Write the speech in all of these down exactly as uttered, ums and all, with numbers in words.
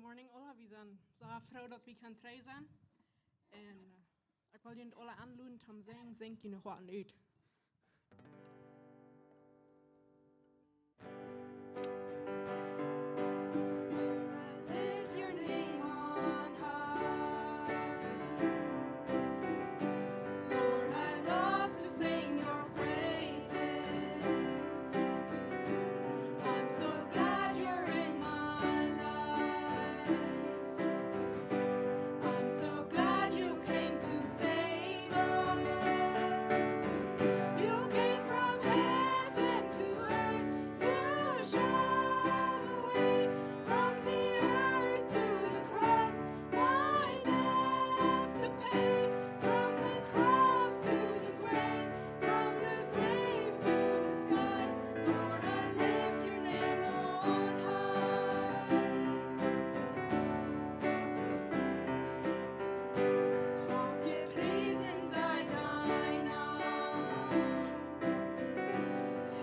Morning, aula. Wie sent soo froo, daut wie kjennen trigj sennen. Un, äh, ekj well junt aula enloden toom sinjen, sinjt june Hoaten ut. Lift your name on high. Lord, I love to sing your praises. I'm so glad you're in my life. I'm so glad you came to save us. You came from heaven to earth to show the way. From the earth to the cross, my debt to pay. From the cross to the grave, from the grave to the sky, Lord, I lift your name on high. Hoch gepriesen sei dein Name.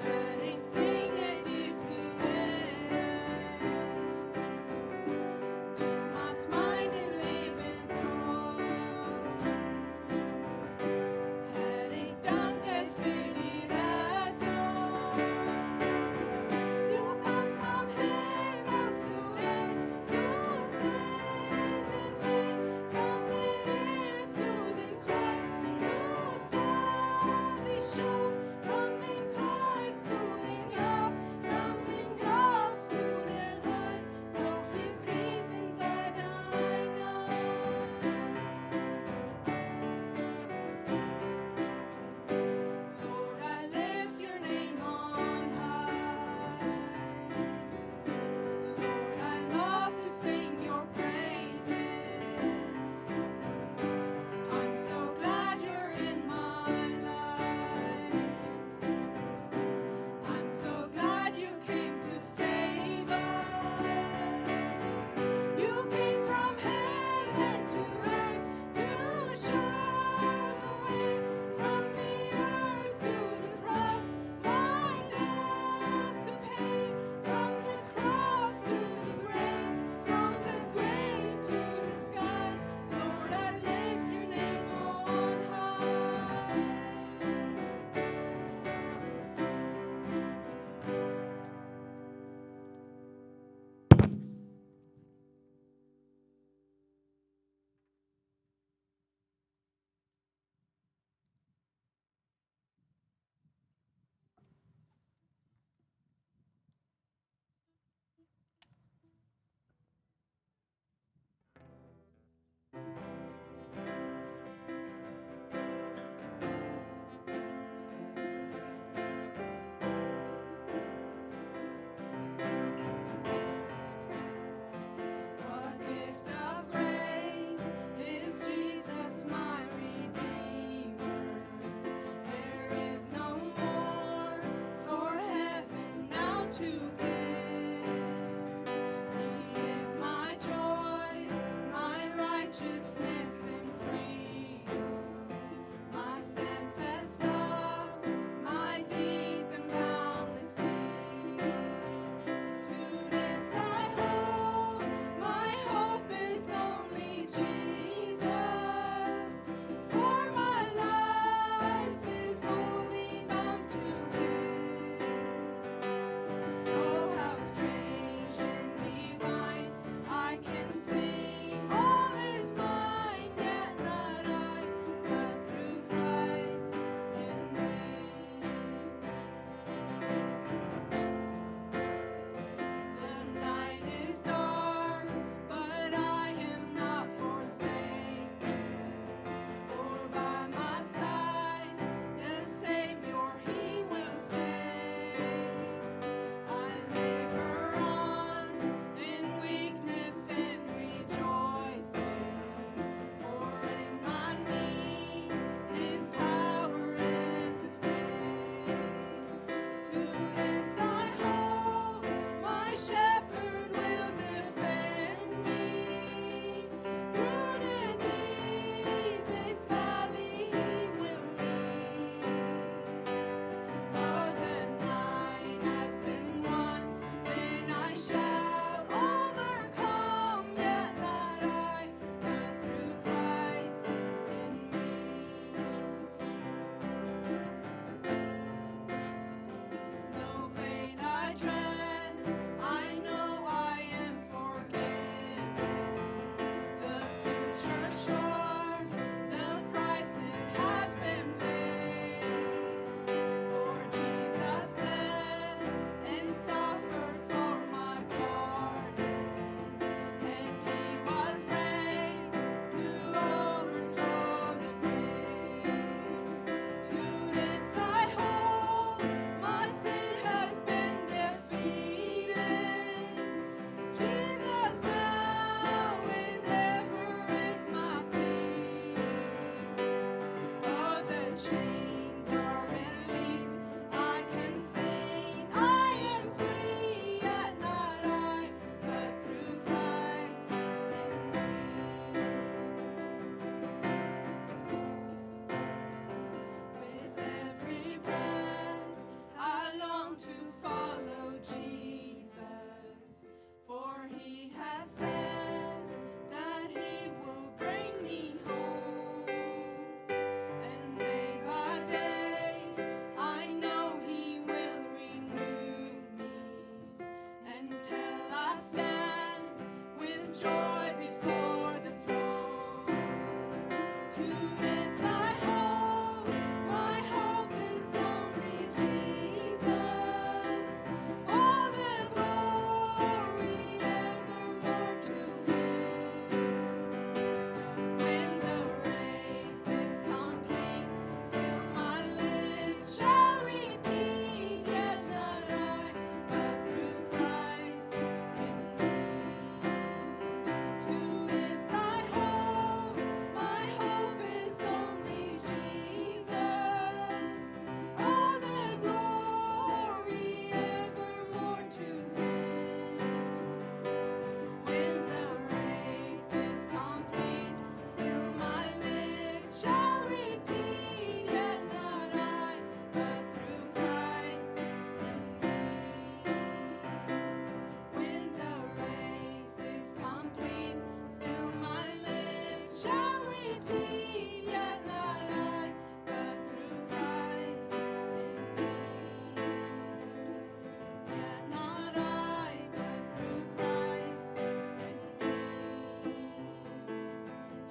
Herr, ich singe dir zu Ehren. Du machst mein Leben froh. Herr, ich danke für die Rettung. Du kamst vom Himmel zur Erde zu senden mich, von der Erde zu dem Kreuz, zu senden die Schuld, von dem Kreuz zu dem Grab, von dem Grab zu der Hölle. Hoch gepriesen sei dein Name. Lord, I lift your name on high. Lord, I love to sing your praises. I'm so glad you're in my life. I'm so glad you came to save us. You came from heaven to earth to show the way. From the earth to the cross, my debt to pay. From the cross to the grave, from the grave to the sky, Lord, I lift your name on high. What gift of grace is Jesus my Redeemer? There is no more for heaven now to give. He is my joy, my righteousness and freedom. My steadfast love, my deep and boundless peace. To this I hold, my hope is only Jesus. For my life is wholly bound to His. He has said that he will bring me home. And day by day, I know he will renew me until I stand with joy before the throne. To this I hold, my hope is only Jesus. All the glory evermore to him. When the race is complete, still my lips shall repeat, yet not I, but through Christ in me. To this I hold, my hope is only Jesus. All the glory evermore to him. When the race is complete, still my lips shall repeat, yet not I, but through Christ in me. When the race is complete, still my lips shall repeat, yet not I, but through Christ in me. Yet not I, but through Christ in me.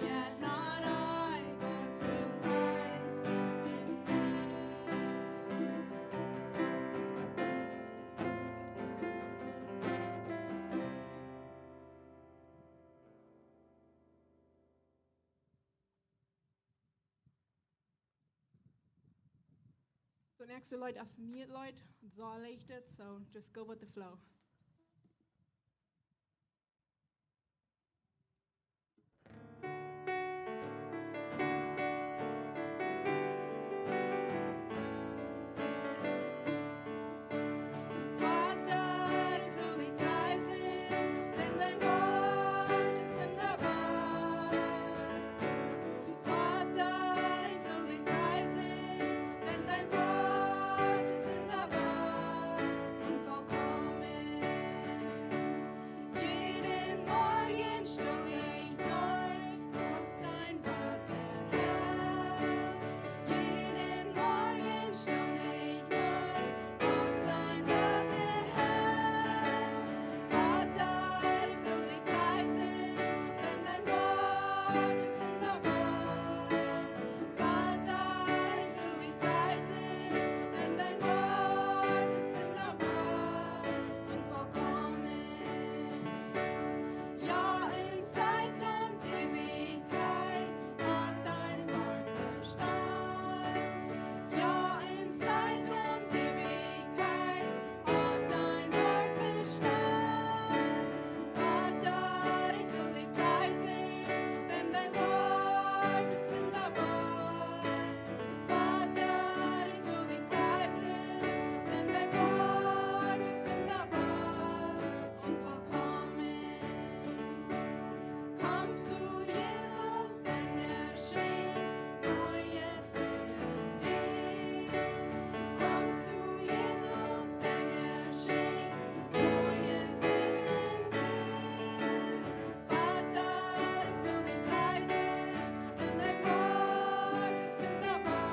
Yet not I, but through Christ in me. Daut näakjste Leet es een Leet, daut es leicht, so just go with the flow. Vater, ich will dich preisen, denn dein Wort ist wunderbar. Vater, ich will dich preisen, denn dein Wort ist wunderbar und vollkommen. Jeden Morgen staun ich neu, was dein Wort erhält. Jeden Morgen staun ich neu, was dein Wort erhält. Vater, ich will dich preisen, denn dein Wort ist wunderbar. Vater, ich will dich preisen, denn dein Wort ist wunderbar und vollkommen. Ja, in Zeit und Ewigkeit hat dein Wort Bestand. Ja, in Zeit und Ewigkeit hat dein Wort Bestand. Vater, ich will dich preisen, denn dein Wort ist wunderbar. Vater, ich will dich preisen, denn dein Wort ist wunderbar und vollkommen. Komm zu Jesus, denn er schenkt Neues Leben dir. Komm zu Jesus, denn er schenkt Neues Leben dir. Vater, ich will dich preisen, denn dein Wort ist wunderbar.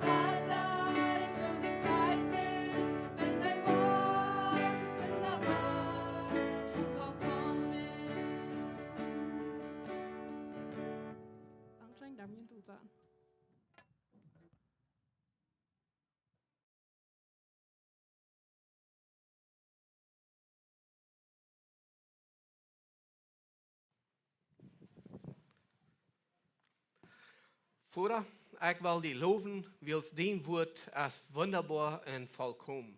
Vater, ich will dich preisen, denn dein Wort ist wunderbar und vollkommen. Dankscheen, Damien, du dan. Voda, ekj well die lowen, wiels dien Wort es wunderbar un volkomen.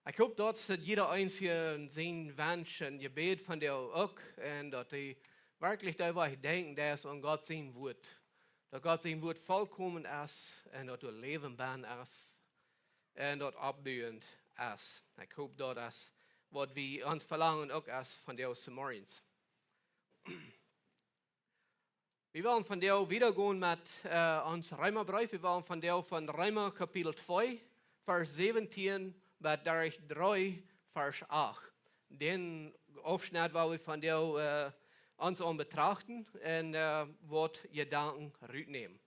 Ekj hop daut jieda eensja sien Wensch un Jebäd vondoag uk, un daut dee werkjlich doaräwa denkjen, daut es aun Gott sien Wort. Daut Gott sien Wort volkomen es un daut doa Läwen bennen es un daut oppbuent es. Ekj hop daut es waut wie ons Velangen uk es vondoag zemorjes. Wie wellen vondoag wieda gonen met, äh, ons Reemabreef. Wie wellen vondoag von Reema Kapitel twee, Varsch säwentieen bat dree, Varsch acht. dän Aufschnett, wua wie vondoag, äh, ons aun betrachten un, äh, waut Jedanken rutnämen.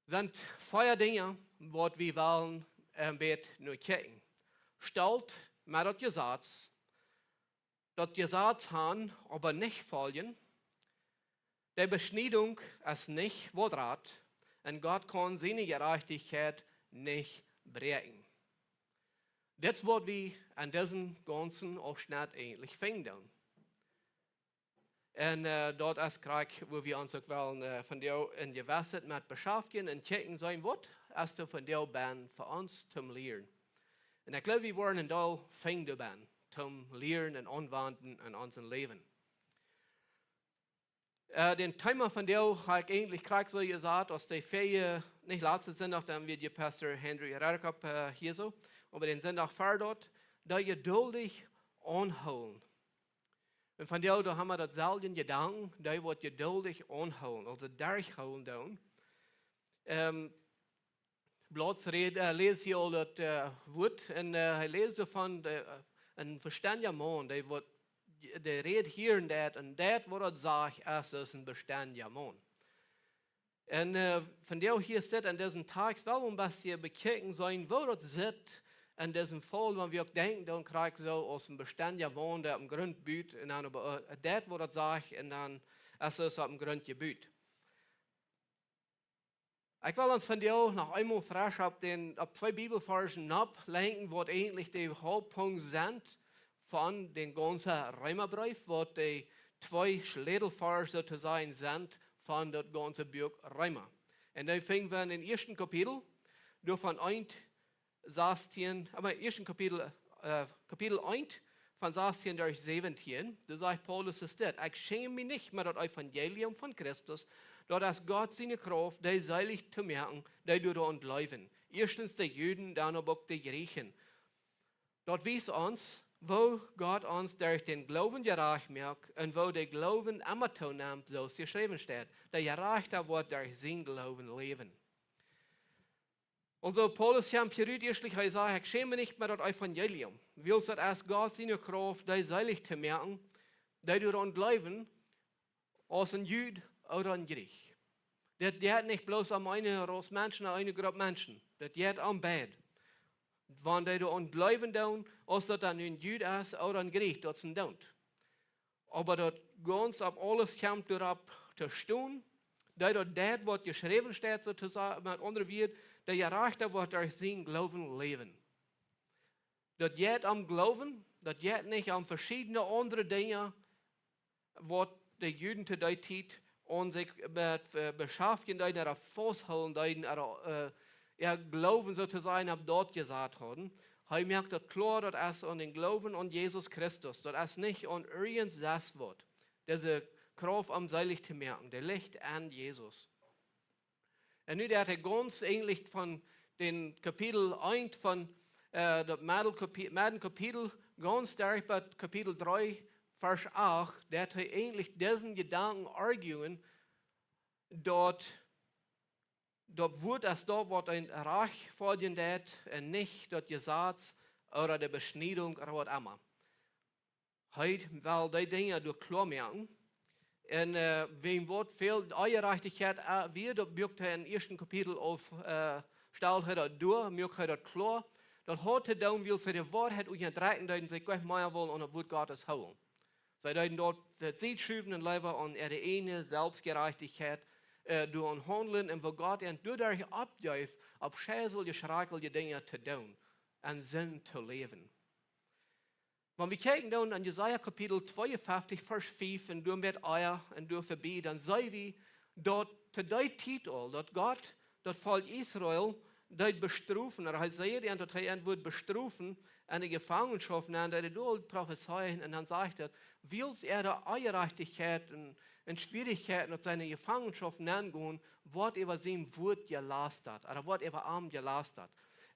Sent vea Dinja, waut wie wellen een bät no kjikjen. Stolt met daut Jesaz, daut Jesaz han, oba nich foljen. De Beschniedunk es nich waut rat, un Gott kaun siene Jerajchtichkjeit nich bräakjen. Dit es waut wie aun disen gaunzen Aufschnett eejentlich finjen doonen. Un, äh, daut es krakjt, wua wie ons uk wellen, äh, vondoag en jewesset met beschaftjen un kjikjen sennen, waut es doa vondoag bie fa ons toom lieren. Un ekj jleew, wie woaren een Deel finjen doabie, toom lieren un aunwenjen en ons Läwen. Äh, daut Thema vondoag hab ekj eejentlich krakjt soo jesajcht, aus de väaje, nich latsten Sindach, dan wia je Pastor Henry Redekop, äh, hia soo, oba dän Sindach ver daut, daut jeduldich aunhoolen. Un vondoag, doa ha wie daut selwje Jedanken, dee waut jeduldich aunhoolen, aulsoo derchhoolen doonen. Ähm, Bloos räd, äh, läs hia aul daut, äh, Wuat, un, äh, hee läst doavon, de, äh, een vestendja Maun, dee waut, dee rät hia un doa, un daut waut hee sajcht, es, es een vestendja Maun. Un, äh, vondoag hia sitt en disen Tekst, well wie een bät bekjikjen sennen, woo daut sitt en disen Faul, wan wie uk denkjen, dan krakjt soo aus een vestendja Maun, dee oppem Grunt but, un dan oba, äh, daut waut hee sajcht, un dan es et oppem Grunt jebut. Ekj well ons vondoag noch eemol fresch opp dän, opp twee Bibelvarsch nopp lenkjen, waut eejentlich de Hauptpunkt sent von dän gaunzen Reemabreef, waut de twee Schlätelvarsch soo to sajen sent von daut gaunze Buak Reema. Un dee finj wie em ieeschten Kapitel, doa von eent sastieen, oba ieeschten Kapitel, äh, Kapitel eent von sastieen derch säwentieen, doa sajcht Paulus es dit: "Ekj schäm mie nich met daut Evangelium von Christus, daut es Gott siene Krauft, dee seelich to moaken, dee doaraun jleewen. Ieeschtens de Juden, dan uk de Jrieechen." Daut wiest ons, woo Gott ons derch dän Gloowen jerajcht moakt un woo de Gloowen emma toonemt, soo aus jeschräwen steit: "De Jerajchta woat derch sienen Gloowen läwen." Aulsoo Paulus kjemt hia rut, ieeschtlich, hee sajcht: "Ekj schäm mie nich met daut Evangelium, wiels daut es Gott siene Krauft, dee seelich to moaken, dee doaraun jleewen, aus een Jud ooda een Jriech." Dit jeit nich bloos om eene Rotj Menschen, om eene Grupp Menschen. Dit jeit om beid. Wan dee doaraun jleewen doonen, aus daut dan een Jud es ooda een Jriech, daut sent doont. Oba daut gaunz opp aules kjemt doaropp to stonen, daut daut, daut waut jeschräwen steit, soo to sajen, met aundre Wieed, de Jerajchta woat derch sienen Gloowen läwen. Daut jeit om Gloowen, daut jeit nich om veschiedne aundre Dinja, waut de Juden to dee Tiet aun sikj met, äh, beschaftjen deeden, ooda fausthoolen deeden, ooda, äh, äa Gloowen, soo to sajen, opp daut jesat hauden. Hee moakt daut kloa, daut es aun dän Gloowen aun Jesus Christus. Daut es nich aun irjent sest waut. Dise Krauft om seelich to moaken, dee licht aun Jesus. Un nu daut hee gaunz eejentlich von dän Kapitel eent von, äh, daut Medden Kapi-, Medden Kapitel gaunz derch bat Kapitel dree, Varsch acht, daut hee eejentlich disen Jedanken arguen, daut daut Wuat es daut, waut een rajchtfoadjen deit, un nich daut Jesaz ooda de Beschniedunk ooda waut emma. Hee well dee Dinja doa kloa moaken. Un, äh, wäajen waut väl Onjerajchtichkjeit, äh, wia, daut moakt hee em ieeschten Kapitel aul, äh, stalt hee daut doa, moakt hee daut kloa. Daut haud to doonen, wiels see de Woarheit unjadrekjen deeden, sikj nich mea wullen aun daut Wuat Gottes hoolen. See deeden daut, daut Sied schuwen un leewa aun äare ieejne Selfstjerajchtichkjeit, äh, doaraun haundlen un woo Gott an doaderch oppjeef, opp scheiselje, schrakjelje Dinja to doonen un Sind to läwen. Wan wie kjikjen dan aun Jesaja Kapitel tweeunfeftich, Varsch fief, un doa met ea un doa verbie, dan seenen wie daut to dee Tiet aul, daut Gott daut Volkj Israel deed bestrofen, ooda hee säd an, daut hee an wudd bestrofen, enne Jefangenschoft nenn, deed hee doa profezeien, un dan sajcht hee, wiels äare Onjerajchtichkjeit un, un Schwierichkjeiten daut see enne Jefangenschoft nenn gonen, woat äwa sien Wuat jelast, ooda woat äwa am jelast.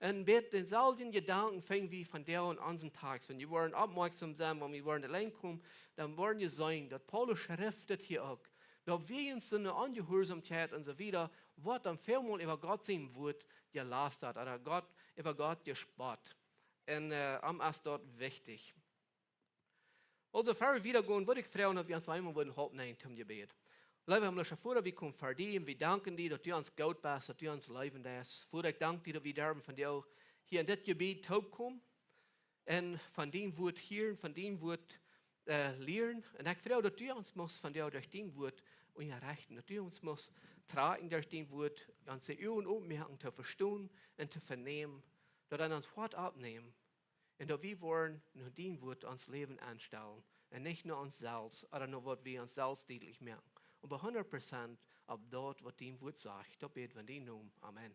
Un met dänselwjen Jedanken finj wie vondoag en onsen Tekst. Wan jie woaren oppmoaksom sennen, wan wie woaren doa lang komen, dan woaren jie seenen, daut Paulus schrift et hia uk. Daut wäajen siene Onjehuarsaumkjeit un soo wieda, woat dan välmol äwa Gott sien Wuat jelast, ooda Gott, äwa Gott jespott. Un, äh, am es daut wichtich. Also, befäa wie wieda gonen, wudd ekj froagen, daut wie ons eemol wudden halpen toom Jebäd. Leewa himmlischa Voda, wie komen ver die un wie danken die, daut du ons goot best, daut du ons leewen deist. Voda, ekj dank die, daut wie derwen vondoag hia en dit Jebäd toopkomen un von dien Wort hieren, von dien Wort, äh, lieren. Un ekj froag, daut du ons must vondoag derch dien Wort unjarechten, daut du ons must trakjen derch dien Wort, ons de Uagen opmoaken to vestonen un to venämen, daut en ons Hoat oppnämen, un daut wie woaren no dien Wort ons Läwen enstalen un nich no ons selfst ooda no waut wie ons selfst dietlich moaken, oba hundat Prozent opp daut, waut dien Wort sajcht. Daut bäd wie en dien Nomen. Amen.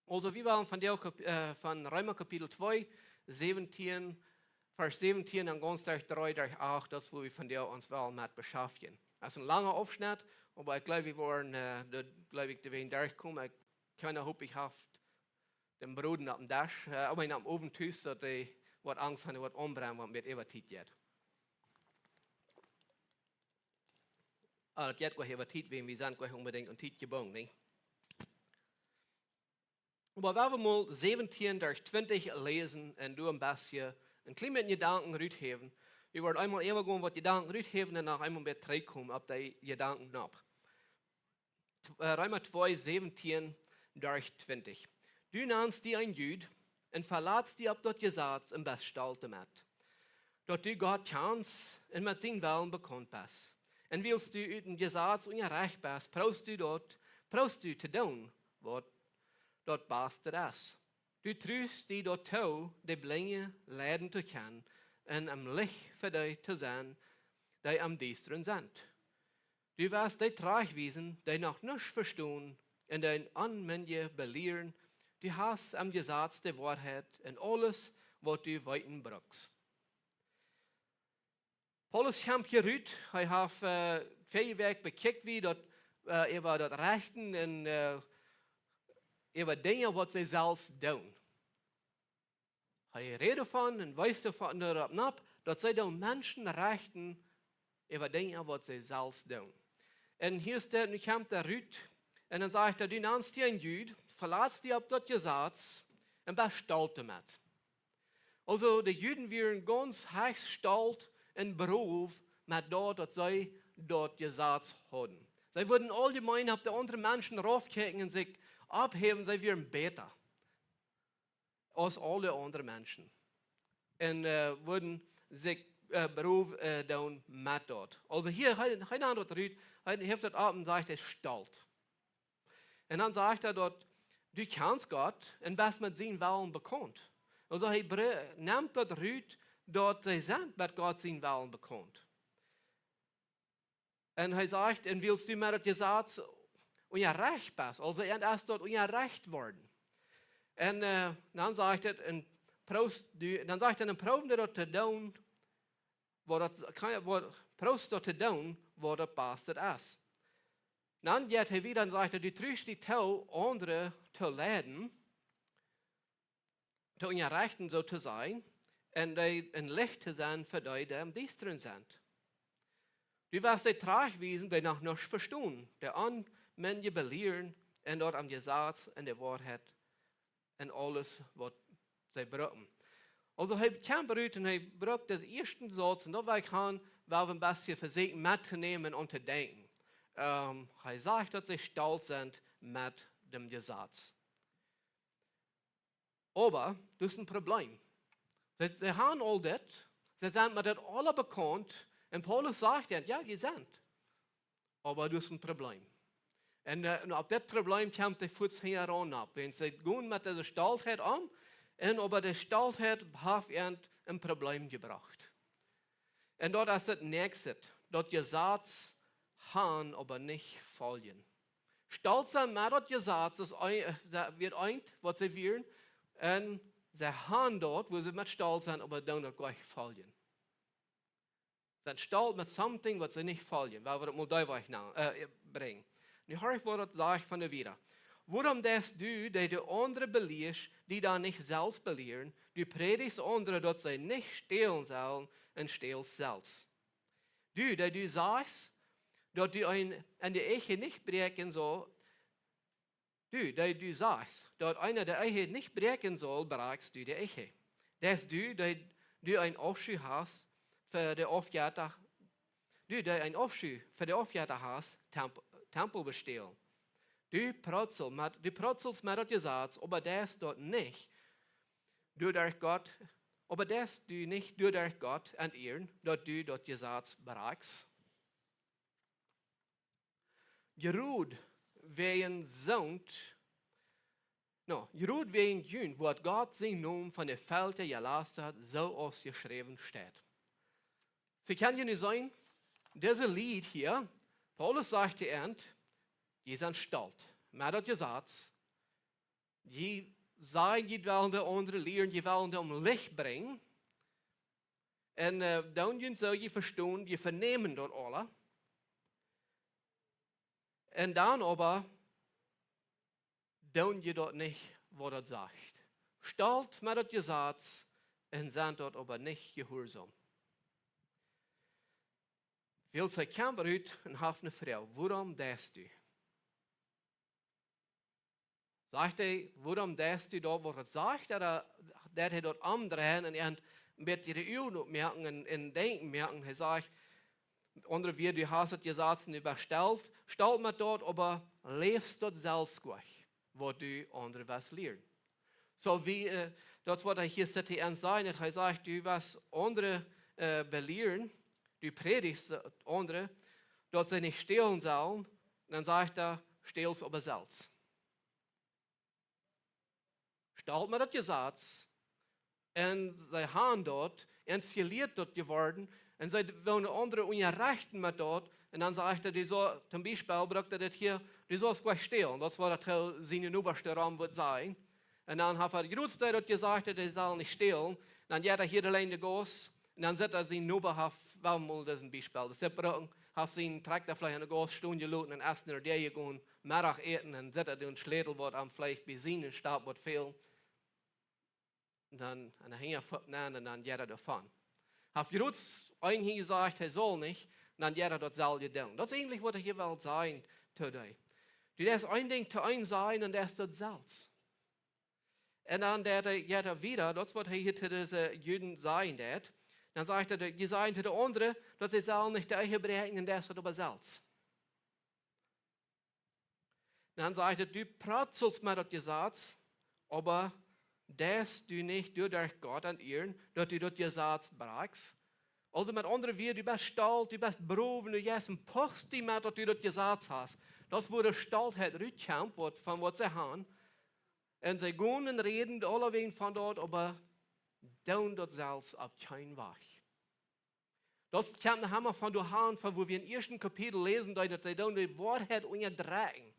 Also, wie wellen vondoag Kap-, äh, von Reema Kapitel twee, säwentieen, Varsch säwentieen un gaunz derch dree, derch acht, daut es, wua wie vondoag ons wellen met beschaftjen. Daut es een langa Aufschnett, oba ekj gleew, wie woaren, äh, doa, gleew ekj, doawäajen derchkomen. Ekj, kjeena, hop ekj, haft dän Broden oppem Desch, äh, oba oppem Owen tus, daut dee waut Angst haben, waut aunbrennen, wan wie äwa Tiet jeit. Ah, daut jeit goa äwa Tiet, wan wie sent goa onbedinjt aun Tiet jebungen, nä? Oba wan wie mol säwentieen derch twintich läsen un doa een bät, een kjlien bät Jedanken ruthäwen. Wie woaren eemol äwa gonen waut Jedanken ruthäwen un noch eemol wada trigjkomen opp dee Jedanken nopp. Tw-, äh, Reema twee, säwentieen derch twintich. Du nanst die een Jud un velatst die opp daut Jesaz un best stolt doamet, daut du Gott kjanst un met sienen Wellen bekaunt best. Un wiels du ut een Jesaz unjarecht best, proowst du daut, proowst du to doonen, waut daut baste es. Du trust die daut too, de Blinje leiden to kjennen un een Licht fa dee to sennen, dee em Diestren sent. Du woascht dee trajchtwiesen, dee noch nuscht vestonen, un dee Onmindje belieren. Du hast em Jesaz de Woarheit un aules, waut du weeten brukst. Paulus kjemt hia rut, hee haft, äh, väl Wäakj bekjikjt, woo daut, äh, äwa daut Rechten un, äh, äwa Dinja, waut see selfst doonen. Hee rät doavon un wiest doaropp nopp, daut see doonen Menschen rechten äwa Dinja, waut see selfst doonen. Un hia steit, nu kjemt hee rut, un dan sajcht hee: Du nanst die een Jud, velatst die opp daut Jesaz un best stolt doamet. Also, de Juden wieren gaunz hecht stolt un brow met daut, daut see daut Jesaz hauden. See wudden auljemein opp de aundre Menschen raufkjikjen un sikj opphäwen, see wieren bäta aus aule aundre Menschen. Un, äh, wudden sikj, äh, brow, äh, doonen met daut. Also hia, hee, hee nant daut rut, hee haft daut opp un sajcht, hee es stolt. Un dan sajcht hee daut: Du kjanst Gott un best met sienen Wellen bekaunt. Also hee bre-, nemt daut rut, daut see sent met Gott sienen Wellen bekaunt. Un hee sajcht: Un wiels du met daut Jesaz unjarecht best, also, un es daut unjarecht worden. Un, äh, dan sajcht hee, un proowst du, dan sajcht hee, un proowst du daut to doonen, waut daut kjemt, waut, proowst daut to doonen, waut daut baste es. Dan jeit hee wieda un sajcht hee: Du trust die too, aundre to leiden, to unjarechten, soo to sajen, un dee een Licht to sennen fa dee, dee em Diestren sent. Du woascht dee trajchtwiesen, dee noch nuscht vestonen, de Onmindje belieren, un daut em Jesaz un de Woarheit un aules, waut see brucken. Also hee kjemt rut un hee brukt dän ieeschten Sauz, un daut well ekj han, well wie een bät vesieekjen mettonämen un to denkjen. Ähm, hee sajcht, daut see stolt sent met däm Jesaz. Oba daut es een Probleem. See, see haben aul dit, see sent met daut aules bekaunt, un Paulus sajcht an: Jo, jie sent. Oba daut es een Probleem. Un, äh, un opp dit Probleem kjemt hee fuaz hinjaraun opp. Wan see gonen met dise Stoltheit om, un oba de Stoltheit haft an een Probleem jebrocht. Un daut es daut näakjste, daut Jesaz han, oba nich foljen. Stolt sennen met daut Jesaz es een, äh, daut wia eent, waut see wieren, un see han daut, woo see met stolt sent, oba doonen daut nich foljen. Sent stolt met something, waut see nich foljen, wua wie daut mol doa wajch na, äh, brinjen. Nu horch, waut daut sajcht von de wieda. Wuarom deist du, dee de aundre belieescht, die dan nich selfst belieren? Du prädichst aundre, daut see nich stälen sellen, un stäls selfst. Du, dee du sajchst, daut du een, aun de Ehe nich bräakjen saust, du, dee du sajchst, daut eena de Ehe nich bräakjen saul, brakjst du de Ehe. Deist du, dee du een Aufscheu hast, fa de Aufjetta, du, dee een Aufschu fa de Aufjetta hast, Temp-, Tempel bestälen. Du protzel met, du protzelst met daut Jesaz, oba deist daut nich doaderch Gott, oba deist du nich doaderch Gott entieren, daut du daut Jesaz brakjst. Jrod wäajen soont, no, jrod wäajen junt woat Gott sien Nomen von de Velkja jelastat, soo aus jeschräwen steit. Soo kjenn jie nu seenen, dise Lied hia, Paulus sajcht to an, jie sent stolt, met daut Jesaz, jie sajen, jie wellen de aundre lieren, jie wellen dee om Licht brinjen. Un, äh, dan jie soo, jie vestonen, jie venämen daut aula. Un dan oba doonen jie daut nich, waut daut sajcht. Stolt met daut Jesaz un sent daut oba nich jehuarsom. Wiels hee kjemt rut un haft eene Froag: Wuarom deist du? Sajcht hee: Wuarom deist du daut, waut hee sajcht? Ooda deed hee daut omdreien un an een bät de Uagen opmoaken un, un denkjen moaken? Hee sajcht, aundre Wieed, du hast daut Jesaz nu bestält, stolt met daut, oba läfst daut selfst nich, waut du aundre west lieren. Soo aus, äh, daut waut hee hia sajcht, hee sajcht, du west aundre, äh, belieren, du prädichst, äh, aundre, daut see nich stälen sellen, dan sajcht hee, stälst oba selfst. Stolt met daut Jesaz. Un see haben daut, un see jelieet daut jeworden. Un see wellen aundre unjarechten met daut. Un dan sajcht hee, du saust, toom Biespel, brukt hee dit hia, du saust nich stälen. Daut es waut hee siene Nobasch doaromm woat sajen. Un dan haft hee jrods daut jesajcht, hee saul nich stälen. Dan jeit hee hia auleen de Gauss. Un dan sitt hee, sien Noba haft, well wie mol dit Biespel, daut es brucken, haft sienen Trakjta veleicht enne Gauss stonen jeloten un es no de Däa jegonen, Meddach äten, un sitt hee dän Schlätel waut am veleicht bie sienen Stap waut fält. Un dan aun de Henj foten un dan jeit hee doavon. Haft jrods eent jesajcht, hee saul nich, un dan jeit hee daut selwje doonen. Daut es eejentlich waut hee hia well sajen to dee. Du deist een Dinkj to eenem sajen un deist daut selfst. Un dan deed hee, jeit hee wieda, daut es waut hee hia to dise Juden sajen deed. Dan sajcht hee, jie sajen to de aundre, daut see sellen nich de Ehe bräakjen un deist daut oba selfst. Dan sajcht hee, du protzelst met daut Jesaz, oba deist du nich doaderch Gott entieren, daut du daut Jesaz brakjst. Aulsoo met aundre Wieed, du best stolt, du best brow, du jeist un puchst die met daut du daut Jesaz hast. Daut es wua de Stoltheit rutkjemt, waut, von waut see haben. Un see gonen un räden aulawäajen von daut, oba doonen daut selfst opp kjeen Wajch. Daut kjemt noch emma von doa han, von wua wie em ieeschten Kapitel läsen, daut, daut see doonen de Woarheit unjadrekjen.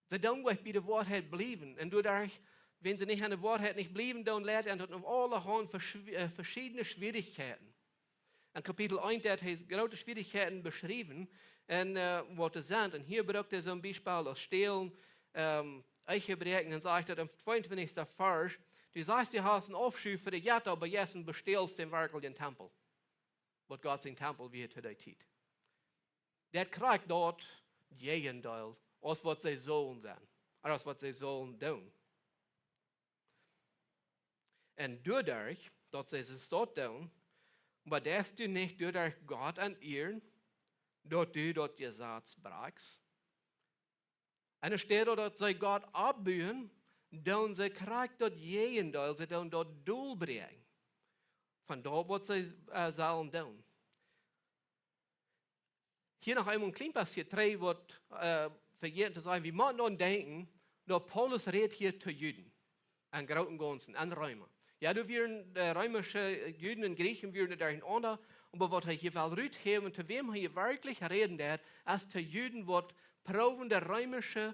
See doonen nich bie de Woarheit bliewen. Un doaderch, wan see nich aun de Woarheit nich bliewen, dan lieet daut aun aulahaunt veschw-, äh, veschiedne Schwierichkjeiten. En Kapitel eent deed hee groote Schwierichkjeiten beschriewen un, äh, waut doa sent. Un hia brukt hee soo een Biespel aus stälen, ähm, Ehe bräakjen un sajcht daut em tweeuntwintichsten Varsch, du sajchst, du hast een Aufschu fa de Jetta, oba jeist un bestäls dän werkjlichen Tempel. Waut Gott sien Tempel wia to dee Tiet. Daut kjricht daut Jäajendeel aus waut see sullen sennen, ooda aus waut see sullen doonen. Un doaderch, daut see daut doonen, oba deist du nich doaderch Gott entieren, daut du daut Jesaz brakjst? Un enne Städ daut see Gott oppbuen, doonen see krakjt daut Jäajendeel, see doonen daut dolbräakjen. Von daut waut see, äh, sellen doonen. Hia noch eemol een kjlien bät trigj waut, äh, vejäten to sennen. Wie motten dan denkjen, daut Paulus rät hia to Juden. En grooten gaunzen, en Reema. Jo, doa wieren de reemische Juden un Jrieechen wieren doa derchenaunda, oba waut hee hia well ruthäwen, to wäm hee werkjlich räden deed, es to Juden waut proowen de reemische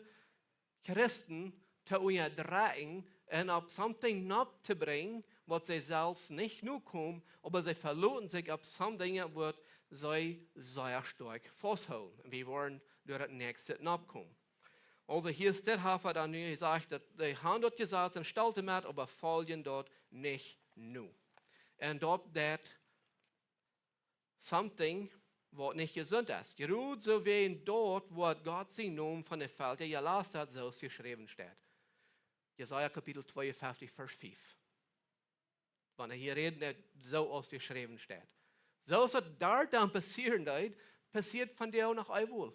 Christen to unjadrekjen un opp something nopp to brinjen, waut see selfst nich nokomen, oba see veloten sikj opp some Dinja, waut see sea stoakj fausthoolen. Un wie woaren doa daut näakjste noppkomen. Aulsoo hia steit hee dan nu, hee sajcht daut dee haben daut jesajcht un stolt doamet, oba foljen daut nich no. Un daut, daut something waut nich jesunt es. Jrod soo wäajen daut, waut Gott sien Nomen von de Velkja jelastat, soo aus jeschräwen steit. Jesaja Kapitel tweeunfeftich, Varsch fief. Wan hee hia rät, daut soo aus jeschräwen steit. Soo aus daut doa dan passieren deed, passieet vondoag noch emol.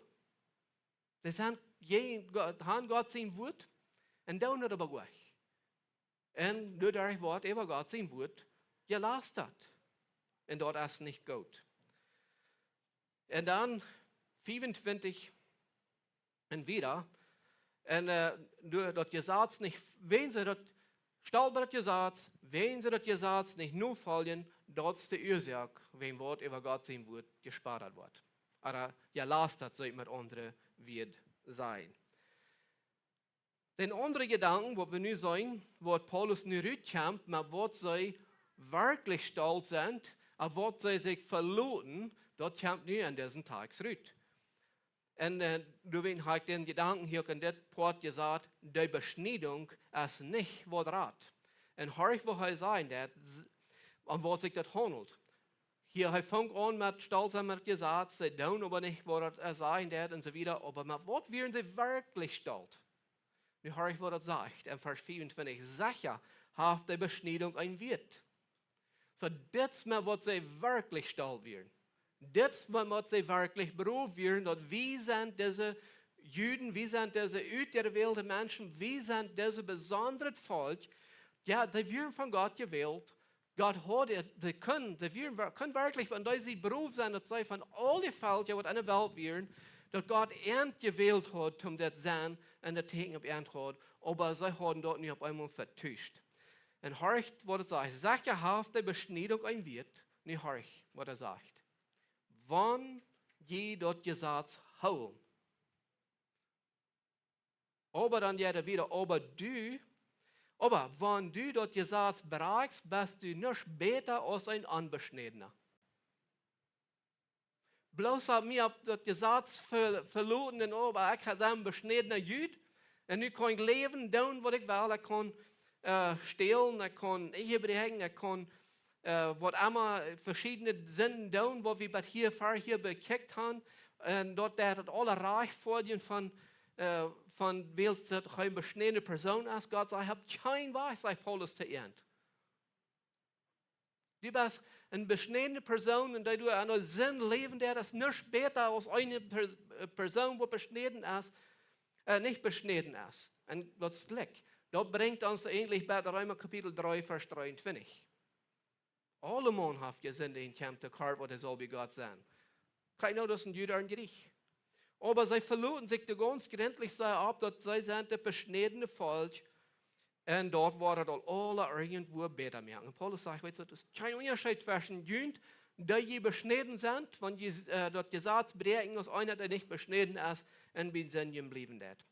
Dee sent jäajen Gott, han Gott sien Wort un doonen daut oba nich. Un doaderch woat äwa Gott sien Wort jelastat. Un daut es nich goot. Un dan fiefuntwintich un wieda. Un, äh, doa daut Jesaz nich, wan see daut, stolt bie daut Jesaz, wan see daut Jesaz nich nofoljen, daut es de Uasoak, wan waut äwa Gott sien Wort jespat woat. Ooda jelastat, soo met aundre Wieed sajen. Dän aundren Jedanken, waut wie nu seenen, waut Paulus nu rutkjemt, oba waut see werkjlich stolt sent, opp waut see sikj veloten, daut kjemt nu en disen Tekst rut. Un, äh, doawäajen hab ekj dän Jedanken hia uk en dit Poat jesajcht, de Beschniedunk es nich waut rat. Un horch, waut hee sajen deit, s-, om waut sikj daut haundelt. Hia, hee funk aun met stolt sennen met daut Jesaz, see doonen oba nich, waut daut, äh, sajen deit un soo wieda. Oba met waut wieren see werkjlich stolt? Nu horch, waut daut sajcht en Varsch fiefuntwintich. Secha haft de Beschniedunk een Wieet. Soo, dit es met waut see werkjlich stolt wieren. Dit es met waut see werkjlich proud wieren, daut wie sent dise Juden, wie sent dise uterwählte Menschen, wie sent dise besondret Volkj. Jo, dee wieren von Gott jewält. Gott haud, dee kunnen, dee wieren, kunnen werkjlich, wan dee soo proud sent, daut see von aul de Velkja, waut en de Welt wieren, daut Gott an jewält haud, om dit sennen un daut Tieekjen opp an haud, oba see hauden daut nu opp eemol vetuscht. Un horch, waut et sajcht, secha haft de Beschniedunk een Wieet, nu horch, waut et sajcht. Wan jie daut Jesaz hoolen. Oba dan jeit et wieda, oba du, oba wan du daut Jesaz brakjst, best du nuscht bäta aus een Onbeschnädna. Bloos opp mie opp daut Jesaz ve-, veloten un, oba ekj sie een beschnädna Jud. Un nu kaun ekj läwen, doonen waut ekj well. Ekj kaun, äh, stälen, ekj kaun Ehe bräakjen, ekj kaun, äh, waut emma, veschiedne Sinden doonen, waut wie bat hia, ver hia bekjikjt haben. Un daut deit daut aula rajcht fa dän von, äh, von wiels daut kjeen beschnädne Persoon es. Gott sajcht, ekj hab kjeen Wajch, sajcht Paulus to an. Du best eene beschnädne Persoon un dee du en de Sind läwen deist, es nuscht bäta aus eene Per-, äh, Persoon, waut beschnäden es, äh, nich beschnäden es. Un daut es jlikj. Daut brinjt ons eejentlich bie Reema Kapitel dree, Varsch dreeuntwintich. Aulemaun haft jesindicht un kjemt to kort, waut hee saul bie Gott sennen. Kjikj nu, daut es een Jud un een Jrieech. Oba see veloten sikj doa gaunz jrintlich sea opp, daut see sent daut beschnädne Volkj. Un daut woat et aul aula irjentwua bäta moaken. Un Paulus sajcht, weetst du, daut es kjeen Unjascheet tweschen junt, dee jie beschnäden sent, wan jie, äh, daut Jesaz bräakjen, aus eena, dee nich beschnäden es, un bie Sind bliewen deit.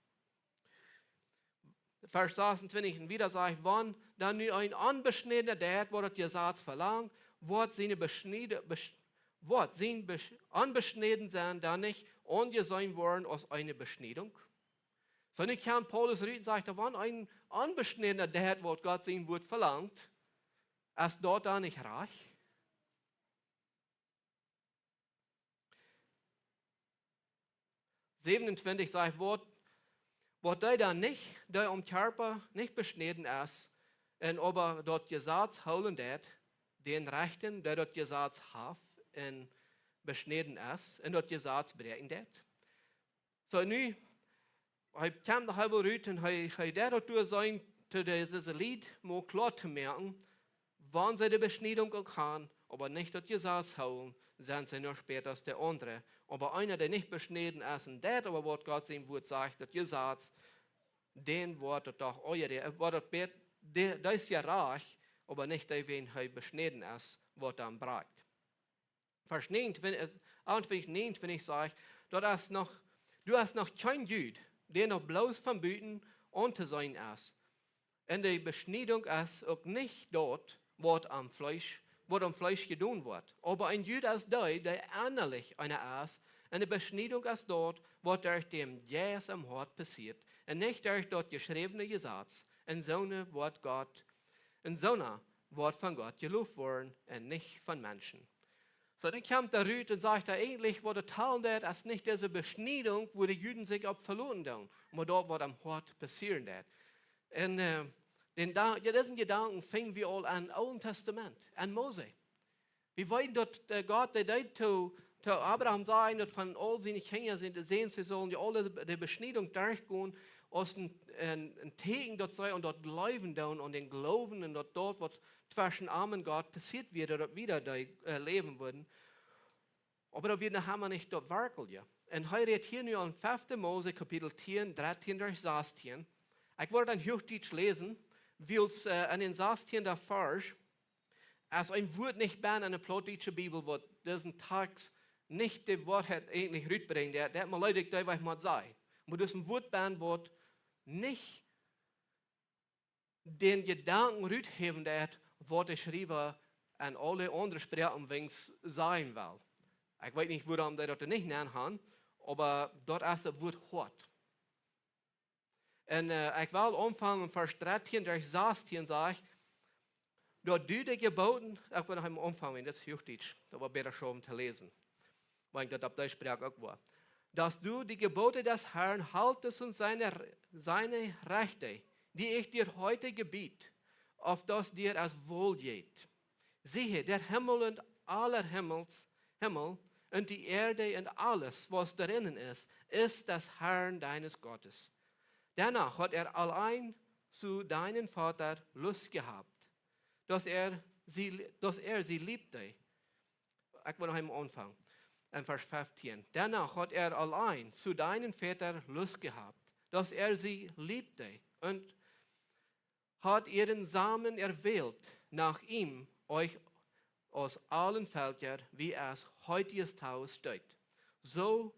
Varsch sasuntwintich un wieda sajcht, wan dan nu een Onbeschnädna deit, waut daut Jesaz velangt, woat sien beschniede-, besch-, woat sien besch-, Onbeschnäden sennen dan nich aunjeseenen woaren aus eene Beschniedunk? Soo nu kjemt Paulus rut un sajcht, wan een Onbeschnädna deit, waut Gott sien Wort velangt, es daut dan nich rajcht? Säwenuntwintich sajcht, woat, woat dee dan nich, dee aum Kjarpa nich beschnäden es, un oba daut Jesaz hoolen deit, dän rechten, dee daut Jesaz haft un beschnäden es, un daut Jesaz bräakjen deit? Soo nu, hee kjemt noch eemol rut un hee, hee deit daut derchseenen, to dise Lied mau kloa to moaken, wan see de Beschniedunk uk haben, oba nich daut Jesaz hoolen, sent see nuscht bäta aus de aundre. Oba eena, dee nich beschnäden es un deit oba, waut Gott sien Wort sajcht, daut Jesaz, dän woat daut doch oajere-, woat daut bät-, de-, dee es jerajcht, oba nich dee, wan hee beschnäden es, woat dan brakjt. Varsch näajenuntwintich, äh, achuntwintich, näajenuntwintich sajcht, daut es noch, doa es noch kjeen Jud, dee noch bloos von buten auntoseenen es. Un de Beschniedunk es uk nich daut, waut aum Fleesch, waut aum Fleesch jedonen woat. Oba een Jud es dee, dee ennalich eena es, un de Beschniedunk es daut, waut derch dän Jeist em Hoat passieet, un nich derch daut jeschräwne Jesaz. Un soone woat Gott, un soona woat von Gott jeloft woaren un nich von Menschen. Soo, dan kjemt hee rut un sajcht, daut eejentlich, waut et hoolen deit, es nich dise Beschniedunk, wua de Juden sikj opp veloten doonen, oba daut, waut em Hoat passieren deit. Un, äh, dän Da-, jo, disen Jedanken finj wie aul em Oolen Tastament, en Mose. Wie weeten daut, äh, Gott, dee deed to, to Abraham sajen, daut von aul siene Kjinja, siene Säns, see sullen dee aule de Beschniedunk derchgonen, aus een, een, een Tieekjen daut see aun daut jleewen doonen, aun dän Gloowen un daut daut, waut tweschen am un Gott passieet wia, daut wada dee, äh, läwen wudden. Oba daut wia noch emma nich daut werkjliche. Un hee rät hia nu aun fefte Mose, Kapitel tieen, dartieen derch sastieen. Ekj woa daut en Huachdietsch läsen, wiels, äh, en dän sastieenden Varsch es een Wuat nich benn en de plautdietsche Bibel, waut disen Tekst nich de Woarheit eejentlich rutbrinjt. Dee, dee mott leedich dee, waut mott sennen. Oba doa es een Wuat benn, waut nich dän Jedanken ruthäwen deit, waut de Schriewa en aule aundre Sproaken weens sajen well. Ekj weet nich, wuarom dee daut doa nich nenn han, oba daut es daut Wuat Hoat. Un, äh, ekj well aunfangen en Varsch dartieen derch sastieen, sajcht, daut du de Jeboten, ekj well noch eemol aunfangen, daut es Huachdietsch, daut woat bäta schaufen to läsen. Wan ekj daut opp Dietsch sproak uk woa. Dass du die Gebote des Herrn haltest und seine, seine Rechte, die ich dir heute gebiet, auf dass dir es wohl geht. Siehe, der Himmel und aller Himmels, Himmel und die Erde und alles, was darinnen ist, ist des Herrn deines Gottes. Danach hat er allein zu deinem Vater Lust gehabt, dass er sie, dass er sie liebte. Ekj woa noch eemol aunfangen. En Varsch feftieen. Danach hat er allein zu deinem Vater Lust gehabt, dass er sie liebte und hat ihren Samen erwählt, nach ihm euch aus allen Völkern, wie es heutiges Tages steht. So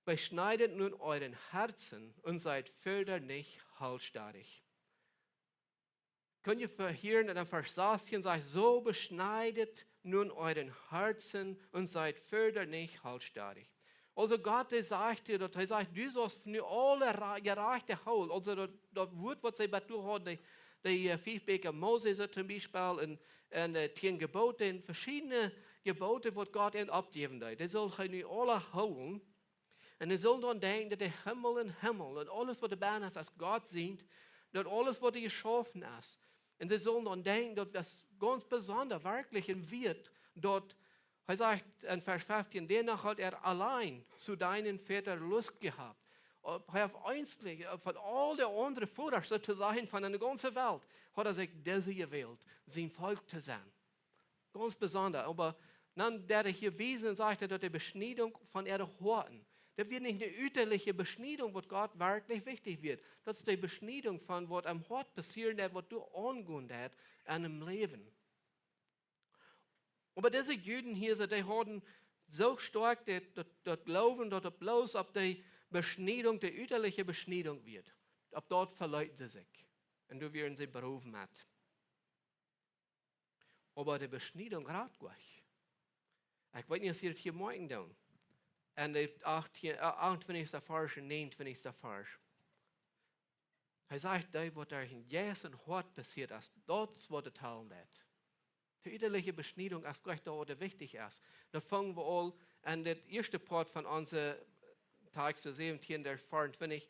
beschneidet nun euren Herzen und seid fürder nicht halsstarrig. Kjenn jie hia hieren, daut en Varsch sastieen sajcht, so beschneidet nun euren Herzen und seid fürder nicht halsstarrig. Aulsoo Gott, dee sajcht hia, daut hee sajcht, du saust nu aule ra-, jerajchte hoolen. Aulsoo daut, daut Wuat, waut see bat doa hauden, dee, dee, äh, fief Bieekja Mose, soo toom Biespel, un, un, äh, tieen Jebote, un veschiedne Jebote, waut Gott an oppjäwen deed. Dee saul hee nu aule hoolen. Un see sullen dan denkjen, daut de Himmel un Himmel un aules, waut doa benn es, es Gott sient, daut aules, waut hee jeschaufen haft. Un see sullen dan denkjen, daut es gaunz besonda, werkjlich een Wuat, daut, hee sajcht en Varsch feftieen, danach hat er allein zu deinem Vater Lust gehabt. Opp, hee haft eenslich, äh, von aul de aundre Vodasch, soo to sajen, von de gaunze Welt, haud hee sikj dise jewält, sien Volkj to sennen. Gaunz besonda, oba dan deit hee hia wiesen, sajcht hee, daut de Beschniedunk von äare Hoaten, daut wia nich eene ütaliche Beschniedunk, waut Gott werkjlich wichtich wia. Daut es de Beschniedunk von waut aum Hoat passieren deit, waut doa aungonen deit en däm Läwen. Oba dise Juden hia, see, dee hauden soo stoakj daut, daut, daut Gloowen, daut et bloos opp de Beschniedunk, de ütaliche Beschniedunk wia. Opp daut veleeten see sikj. Un doa wieren see berowen met. Oba de Beschniedunk rät goanich. Ekj weet nich, aus jie daut hia moakjen doonen. En de achtieen, äh, achtuntwintichste Varsch un näajenuntwintichste Varsch. Hee sajcht, daut waut doa en Jeist un Hoat passieet es, daut es waut et talen deit. De ütaliche Beschniedunk es jlikj daut, waut wichtich es. Daut fungen wie aul en daut ieeschte Poat von onse Tekjst, säwentieen, Varsch veeauntwintich,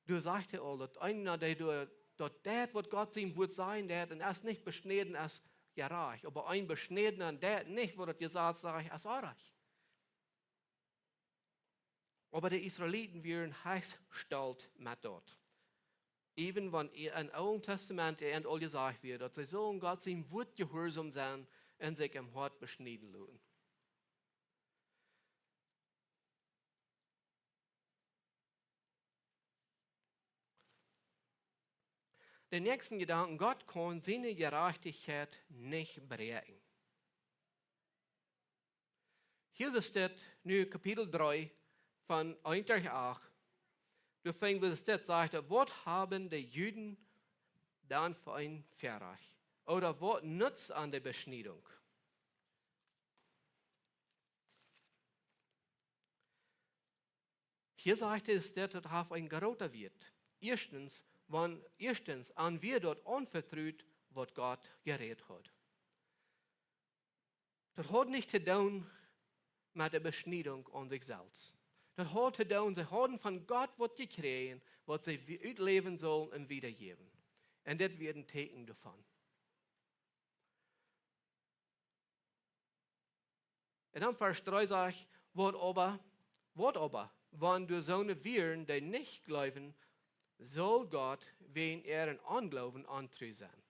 doa sajcht hee aul, daut eena, dee doa, daut deit, waut Gott sien Wuat sajen deit, un es nich beschnäden, es jerajcht. Oba een Beschnädna, dee deit nich, waut daut Jesaz sajcht, es onjerajcht. Oba de Israeliten wieren heechst stolt met daut. Äwen wan en Oolen Tastament an aul jesajcht wia, daut see sullen Gott sien Wuat jehuarsom sennen un sikj em Hoat beschnieden loten. De näakjste Jedanken, Gott kaun siene Jerajchtichkjeit nich bräakjen. Hia es dit nu Kapitel dree von eent derch acht. Doa fangt wie dit, sajcht hee, waut haben de Juden dan fa een Väarajcht? Ooda waut nutzt an de Beschniedunk? Hia sajcht hee, es dit, daut haft een groota Wieet. Ieeschtens, wan, ieeschtens, an wäa daut aunvetrut, waut Gott jerät haud. Daut haud nich to doonen met de Beschniedunk aun sikj selfst. Daut haud to doonen, see hauden von Gott waut jekjräajen, waut see wie-, utläwen sullen un wiedajäwen. Un dit wia een Tieekjen doavon. Un dan Varsch dree sajcht: Waut oba, waut oba, wan doa soone wieren, dee nich jleewen, sull Gott wäajen äaren Onjloowen ontru sennen.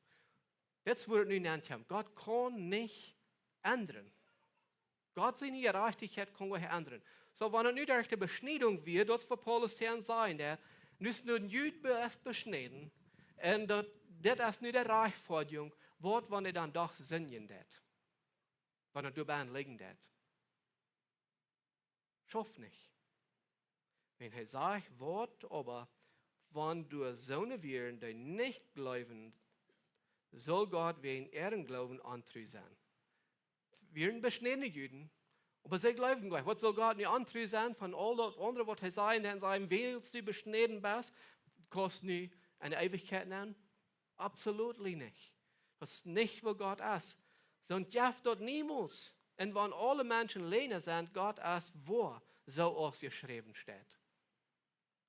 Dit es wua et nu nenkjemt. Gott kaun nich endren. Gott siene Jerajchtichkjeit kaun nich endren. Soo, wan et nu derch de Beschniedunk wia, daut es waut Paulus hia sajen deed, nu es nu een Jud be-, es beschnäden, un daut, dit es nu de Rajchtfoadjunk, waut wan hee dan doch sindjen deed, wan hee doabie lijen deed. Schauft nich. Wan hee sajcht: Waut oba, wan doa soone wieren, dee nich jleewen, sull Gott wäajen äaren Gloowen ontru sennen. Wieren beschnädne Juden, oba see jleewden nich. Waut sull Gott nu ontru sennen von aul daut aundre, waut hee säd, un dan sajen: Wiels du beschnäden best, kaust nu enne Eewichkjeit nenn? Absolutely nich. Daut es nich, woo Gott es. Soont jeft daut niemols. Un wan aule Menschen Läajna sent, Gott es woa, soo aus jeschräwen steit.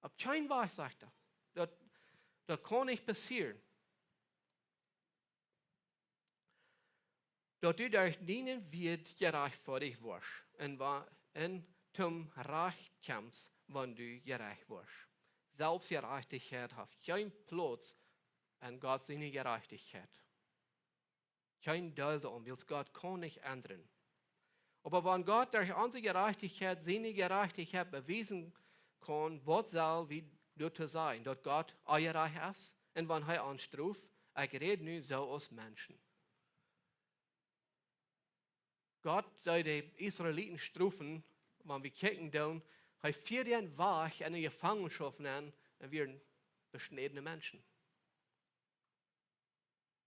Opp kjeen Wajch, sajcht hee. Daut, daut kaun nich passieren. Daut du derch dienen Wieed jerajchtfoadicht woascht un wa-, un toom Rajcht kjemst, wan du jerecht woascht. Selfstjerajchtichkjeit haft kjeen Plauz en Gott siene Jerajchtichkjeit. Kjeen Deel doaraun, wiels Gott kaun nich endren. Oba wan Gott derch onse Jerajchtichkjeit siene Jerajchtichkjeit bewiesen kaun, waut sell wie doatoo sajen, daut Gott onjerajcht es? Un wan hee ons stroft, ekj räd nu soo aus Menschen. Gott deed de Israeliten strofen, wan wie kjikjen doonen, hee fieed an wajch enne Jefangenschoft nenn un wieren beschnädne Menschen.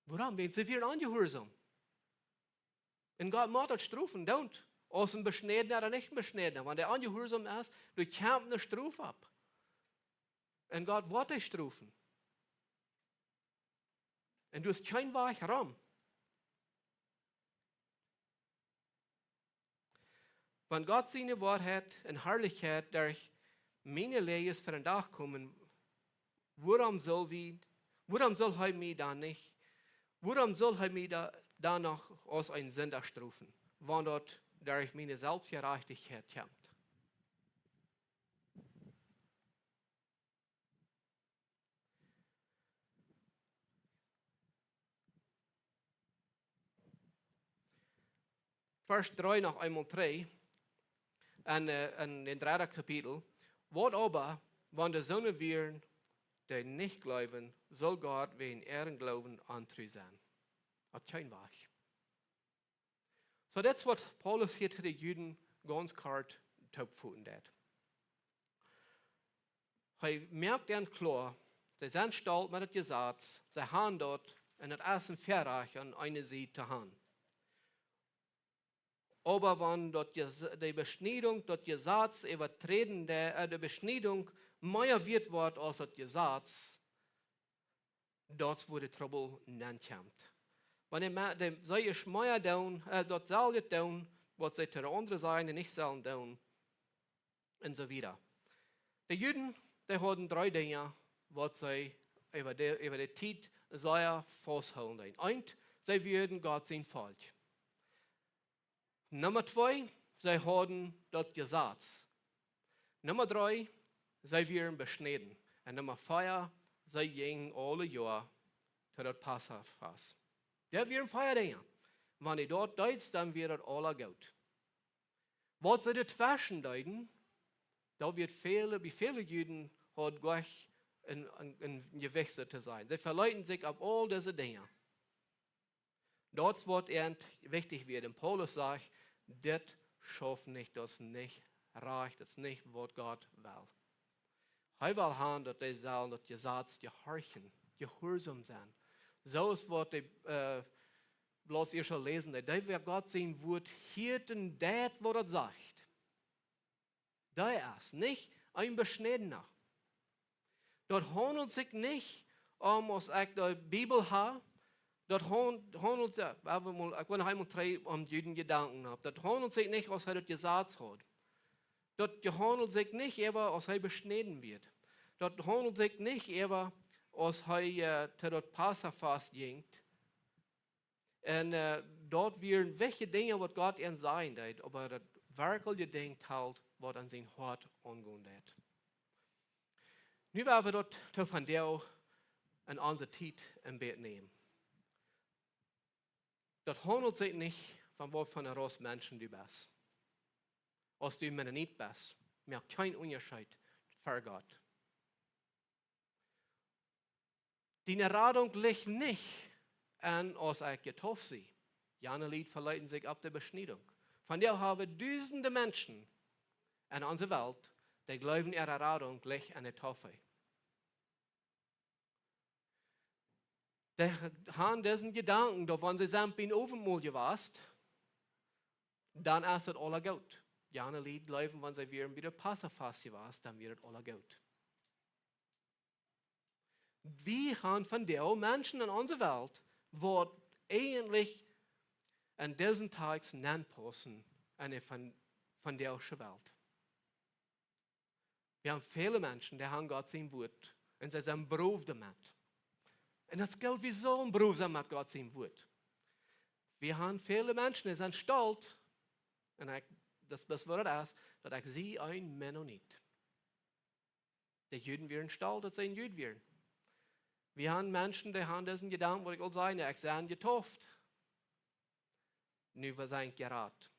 Wuarom? Wiels see wieren onjehuarsom. Un Gott mott daut strofen, doont. Aus een Beschnädna ooda nich een Beschnädna. Wan dee onjehuarsom es, doa kjemt eene Strof opp. Un Gott woat dee strofen. Un doa es kjeen Wajch rom. Wan Gott siene Woarheit un Harlichkjeit derch miene Läajes ver dän Dach komen, wuarom saul wie, wuarom saul hee mie dan nich, wuarom saul hee mie da, dan noch aus een Sinda strofen, wan daut derch miene Selfstjerajchtichkjeit kjemt? Varsch dree noch eemol trigj, en, äh, en dän dredden Kapitel. Waut oba, wan doa soone wieren, dee nich jleewden, sull Gott wäajen äaren Gloowen ontru sennen. Opp kjeen Wajch. Soo, daut es waut Paulus hia to de Juden gaunz kort toopvoten deed. Hee moakt an kloa, see sent stolt met daut Jesaz, see haben daut, un daut es een Väarajcht aun eene Sied to haben. Oba wan daut Jes-, de Beschniedunk, daut Jesaz äwaträden deed, äh, de Beschniedunk mea wieet woat aus daut Jesaz, daut es wua de Trubbel nenkjemt. Wan de Ma-, de, see es mea doonen, äh, daut selwje doonen, waut see to de aundre sajen, dee nich sellen doonen, un soo wieda. De Juden, dee hauden dree Dinja, waut see äwa de, äwa de Tiet sea fausthoolen deeden. Eent, see wieren Gott sien Volkj. Numma twee, see hauden daut Jesaz. Numma dree, see wieren beschnäden. Un Numma vea, see jinjen aule Joa to daut Passafast. Daut wieren vea Dinja. Wan du daut deetst, dan wia daut aula goot. Waut see doatweschen deeden, daut wia väle, bie väle Juden haud goa een, een, een Jewicht, soo to sajen. See veleeten sikj opp aul dise Dinja. Daut es waut an wichtich wia. Un Paulus sajcht, dit schauft nich, daut es nich rajcht, daut es nich waut Gott well. Hee well haben, daut dee sellen daut Jesaz jehorchen, jehuarsom sennen. Soo aus waut dee, äh, bloos ieescht läsen, daut dee, wäa Gott sien Wuat hieet un deit, waut daut sajcht. Dee es nich een Beschnädna. Daut haundelt sikj nich om, aus ekj de Bibel hab. Daut haun-, haundelt sikj, wie haben mol, ekj well noch eemol trigj aun Juden Jedanken haben. Daut haundelt sikj nich, aus hee daut Jesaz haud. Daut haundelt sikj nich äwa, aus hee beschnäden wia. Daut haundelt sikj nich äwa, aus hee, äh, to daut Passafast jinkj. Un, äh, Daut wieren wichtje Dinja, waut Gott an sajen deed, oba daut werkjliche Dinkj talt, waut aun sien Hoat aungonen deed. Nu woa wie daut to vondoag en onse Tiet een bät nämen. Daut haundelt sikj nich von waut fa eene Ras Menschen du best. Aus du Mennonit best, moakt kjeen Unjascheet fa Gott. Diene Radunk licht nich aun, aus ekj jedeept sie. Jane Lied veleeten sikj opp de Beschniedunk. Vondoag hab wie dusende Menschen en onse Welt, dee jleewen, äare Radunk licht aun de Deepe. Dee han disen Jedanken, daut wan see sent biem Owentmol jewast, dan es daut aula goot. Jane Lied jleewen, wan see wieren bie daut Passafast jewast, dan wia daut aula goot. Wie han vondoag Menschen en onse Welt, waut eejentlich aun disen Dach nenpaussen aun de von, vondoagsche Welt. Wie han väle Menschen, dee han Gott sien Wuat un see sent brow doamet. Un daut es goot, wie sellen brow sennen met Gott sien Wuat. Wie han väle Menschen, dee sent stolt, un ekj, daut es bloos waut daut es, daut ekj sie een Mennonit. De Juden wieren stolt, daut see een Jud wieren. Wie han Menschen, dee han disen Jedanken, waut ekj aul säd, ekj sie jedeept. Nu sie ekj jerat.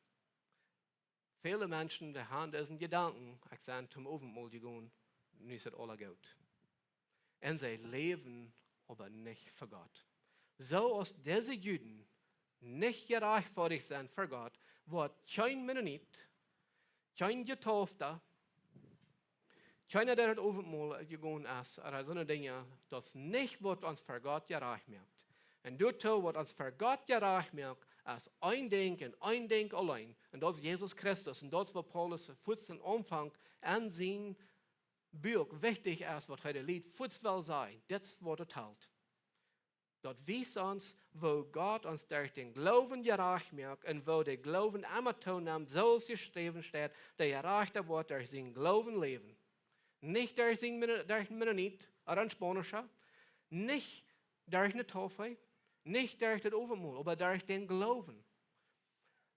Väle Menschen, dee han disen Jedanken, ekj sie toom Owentmol jegonen, nu es daut aula goot. Un see läwen oba nich fa Gott. Soo aus dise Juden nich jerajchtfoadicht sent fa Gott, woat kjeen Mennonit, kjeen Jedeepta, kjeena, dee daut Owentmol jegonen es, ooda soone Dinja, daut es nich, waut ons fa Gott jerajcht moakt. Un doatoo, waut ons fa Gott jerajcht moakt, es een Dinkj un een Dinkj auleen. Un daut es Jesus Christus. Un daut es, waut Paulus fuaz aum Aunfank aun sien Buak wichtich es, waut hee de Lied fuaz well sajen. Daut es, waut et helt. Daut wiest ons, woo Gott ons derch dän Gloowen jerajcht moakt un woo de Gloowen emma toonemt, soo aus jeschräwen steit, de Jerajchta woat derch sienen Gloowen läwen. Nich derch sien Menno-, derch een Mennonit ooda een Spaunischa, nich derch eene Deep, nich derch daut Owentmol, oba derch dän Gloowen.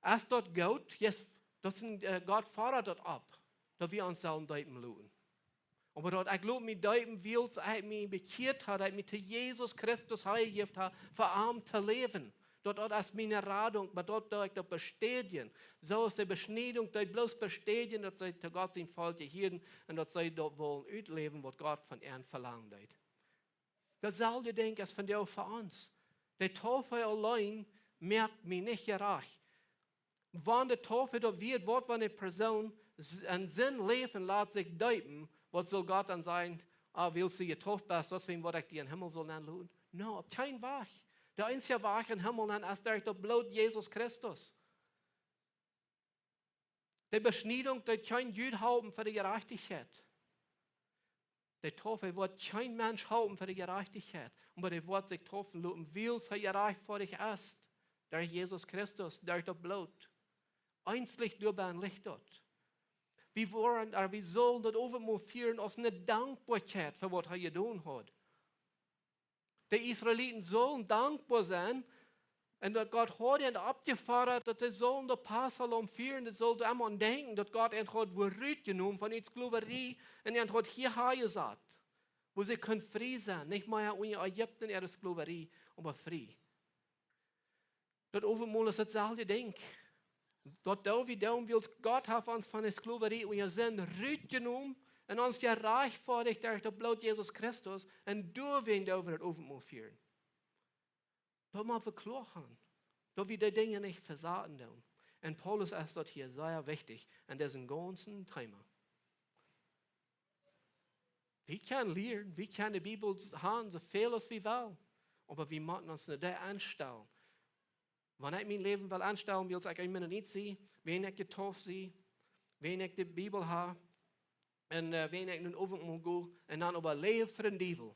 Es daut goot? Yes, daut es een, äh, Gott foddat daut opp, daut wie ons sellen deepen loten. Oba daut ekj lot mie deepen, wiels ekj mie bekjieet hab, daut ekj mie to Jesus Christus hanjejäft hab, fa am to läwen. Daut, daut es miene Radunk, oba daut, daut ekj daut bestädjen. Soo aus de Beschniedunk, dee bloos bestädjen, daut see to Gott sien Volkj jehieren un daut see daut wellen utläwen, waut Gott von an velangen deed. Daut selwje Dinkj es vondoag fa ons. De Deep auleen moakt mie nich jerajcht. Wan de Deep daut wieet, waut wan eene Persoon s-, enn Sind läft un lat sikj deepen, waut saul Gott dan sajen, ah, wiels du jedeept best, daut es, waut ekj die enn Himmel saul nenloten? No, opp kjeen Wajch. De eensje Wajch enn Himmel nen es derch daut Bloot Jesus Christus. De Beschniedunk deed kjeen Jud halpen fa de Jerajchtichkjeit. De Deep woat kjeen Mensch halpen fa de Jerajchtichkjeit. Oba dee woat sikj deepen loten, wiels hee jerajchtfoadicht es derch Jesus Christus, derch daut Bloot. Eensich doabie licht daut. Wie woaren, äh, wie sellen daut Owentmol fieren aus eene Dankboakjeit fa waut hee jedonen haud. De Israeliten sullen dankboa sennen un daut Gott haud an oppjefoddat, daut see sullen daut Passalamm fieren, see sullen emma aun denkjen, daut Gott an haud wua rutjenomen von de Sklowarie un an haud hia hanjesat, wua see kunnen frie sennen, nich mea unja Ägipten äare Sklowarie, oba frie. Daut Owentmol es daut selwje Dinkj. Daut doo wie doonen, wiels Gott haft ons von de Sklowarie unja Sind rutjenomen un ons jerajchtfoadicht derch daut Bloot Jesus Christus, un doawäajen doo wie daut Owentmol fieren. Daut mott wie kloa haben, daut wie dee Dinja nich vesaten doonen. Un Paulus es daut hia sea wichtich enn disen gaunzen Thema. Wie kjennen lieren, wie kjennen de Bibel haben, soo väl aus wie wellen. Oba wie motten ons no dee enstalen. Wan ekj mien Läwen well enstalen, wiels ekj een Mennonit sie, wan ekj jedeept sie, wan ekj de Bibel hab, un, äh, wan ekj no Owentmol go, un dan äwa läwen fa dän Diewel.